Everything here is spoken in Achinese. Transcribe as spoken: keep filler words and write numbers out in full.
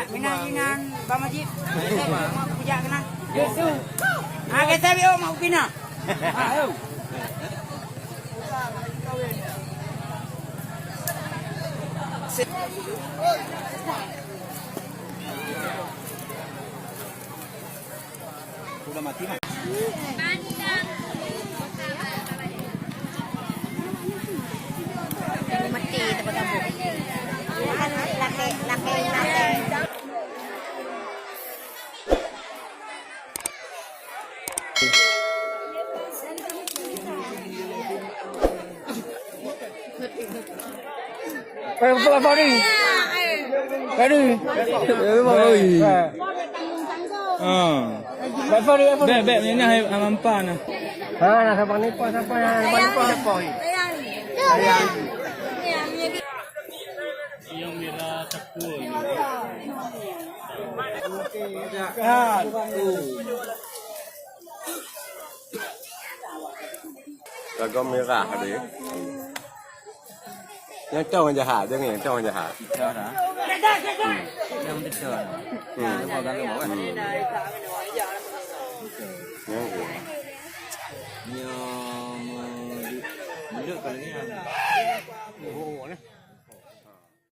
Mina jinan Bang Majid. Geuseup mak kujak keunan. Geuseup. Ha, geuseup yo mak upina. Ha, yo. Udah mati mah. Mati tepat kampung. Lakek, lakek, lakek. Eh, Pak Fahri. Fahri. Eh, Pak Fahri. Ha. Pak Fahri, Pak Fahri. Bèk, bèk, ni nah, hai, ampa nah. Ha, nah, siapa ni, Pak? Siapa yang, siapa ni, Pak? Yang merah takut. Kan. Gagang merah tadi. Nyang cong jahat, jangan nyang cong jahat. Citra dah. Hmm. Yang betul. Hmm. Yang gagang bawah. Hmm. Yang tu. Yang, eh, mulut, mulut kalau ni. Oh, ni.